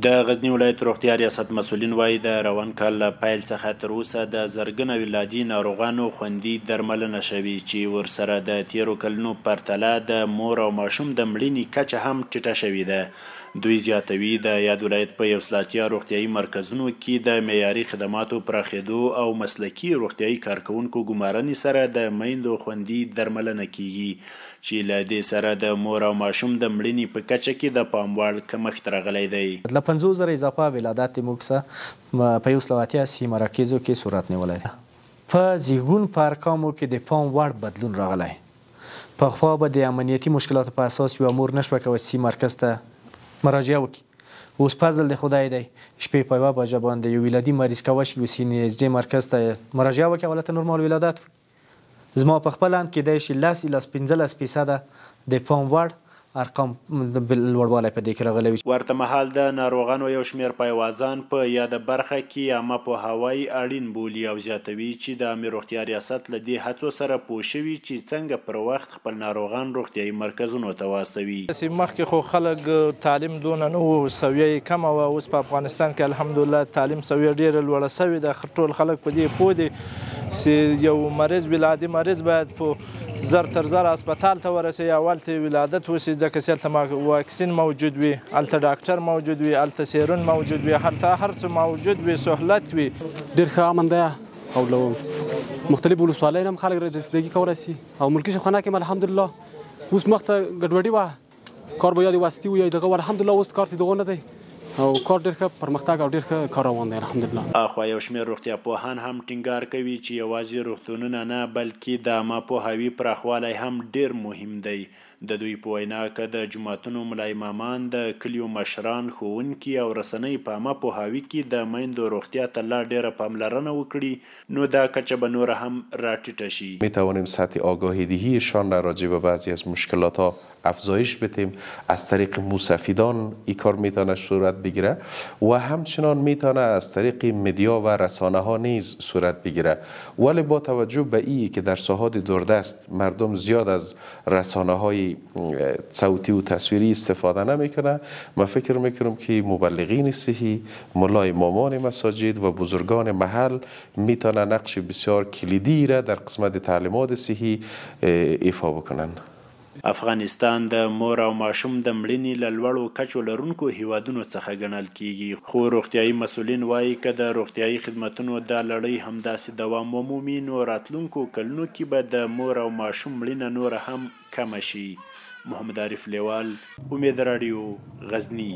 د غزني ولایت روغتیا ریاست مسؤلین وايي، د روان کال له پیل څخه تر اوسه د زرګونه ولادي ناروغانو خوندي درملنه شوې، چې ورسره د تېرو کلونو پرتله د مور او ماشوم د مړینې کچه هم ټیټه شوې ده. دوی زیاتوي، د یاد ولایت په 180 روغتیايي مرکزونو کې د معیاري خدماتو پراخېدو او مسلکي روغتیايي کارکوونکو ګمارنې سره د میندو خوندي درملنه کېږي، چې له دې سره د مور او ماشوم د مړینې په کچه کې د پام وړ کمښت راغلی دی. له 50 زره اضافه ولادت موږ سره په 180 صحي مراکزو کې صورت نیولی دی. په زیږون په ارقامو کې د پام وړ بدلون راغلی. پخوا به د امنیتي مشکلاتو په اساس یوه مور نشوه کولی صحي مرکز ته مراجعه وکړي. اوس فضل د خدای دی، شپې په 1 بجه باندې یو ولادي مریض کولی شي صحي نږدې مرکز ته مراجعه وکړي او هلته نورمال ولادت وکړي. زما په خپل اند کېدای شي 10 الی 15% د پام وړ ارقام لوړوالی په دې کې راغلی وي. ورته مهال د ناروغانو یو شمېر پایوازان په یاده برخه کې عامه پوهاوی اړین بولي او زیاتوي چې د عامې روغتیا ریاست له دې هڅو سره پوه شوي چې څنګه پر وخت خپل ناروغان روغتیايي مرکزونو ته واستوي. مخکې خو خلک تعلیم دونه نه وو، سویه یې کمه وه. اوس په افغانستان کې الحمدلله تعلیم سویه ډېره لوړه شوې ده. ټول خلک په دې پوه دي چې یو مریض ولادي مریض باید په زر تر زر هسپتال ته ورسي، اول ته ولادت وشي، ځکه چې هلته واکسین موجود وي، هلته ډاکټر موجود وي، هلته سیرون موجود وي، هلته هر څه موجود وي، سهولت وي. ډېر ښه امن دی او له مختلفو ولسوالیو نه هم خلک رسیدګي کولی شي او ملکي شفاخانه کې هم الحمدلله اوس مخته ګډوډي وه، کار به یا د واسطې و یا دغه، الحمدلله اوس کار ته دغه نه دی او کار ډېر ښه پرمختګ او ډېر ښه کار روان دی الحمدلله. اخوا یو شمېر روغتیا پوهان هم ټینګار کوي چې یوازې روغتونونه نه بلکې د عامه پوهاوي پراخوالی هم ډېر مهم دی. د دوی په وینا که د جوماتونو ملا امامان، د کلیو مشران، ښوونکي او رسنۍ په عامه پوهاوي کې د میندو روغتیا ته لا ډېره پاملرنه وکړي، نو دا کچه به نوره هم راټیټه شي. میتوانیم سطح آگاهی دهیشان را راجع به بعضی از مشکلات ها افزایش بدیم. از طریق موسفیدان این کار میتونه صورت بگیره و همچنان میتونه از طریق مدیا و رسانه ها نیز صورت بگیره، ولی با توجه به ای که در ساحات دوردست مردم زیاد از رسانه های صوتی و تصویری استفاده نمیکنه، من فکر میکنم که مبلغین صحی، ملا امامان مساجد و بزرگان محل میتونه نقش بسیار کلیدی را در قسمت تعلیمات صحی ایفا بکنن. افغانستان د مور او ماشوم د مړینې له لوړو کچو لرونکو هیوادونو څخه ګڼل کیږي، خو روغتیايي مسؤلین وایي که د روغتیايي خدمتونو دا لړۍ همداسې دوام ومومي، نو راتلونکو کلونو کې به د مور او ماشوم مړینه نوره هم کمه شي. محمد عارف لیوال، امید راډیو، غزني.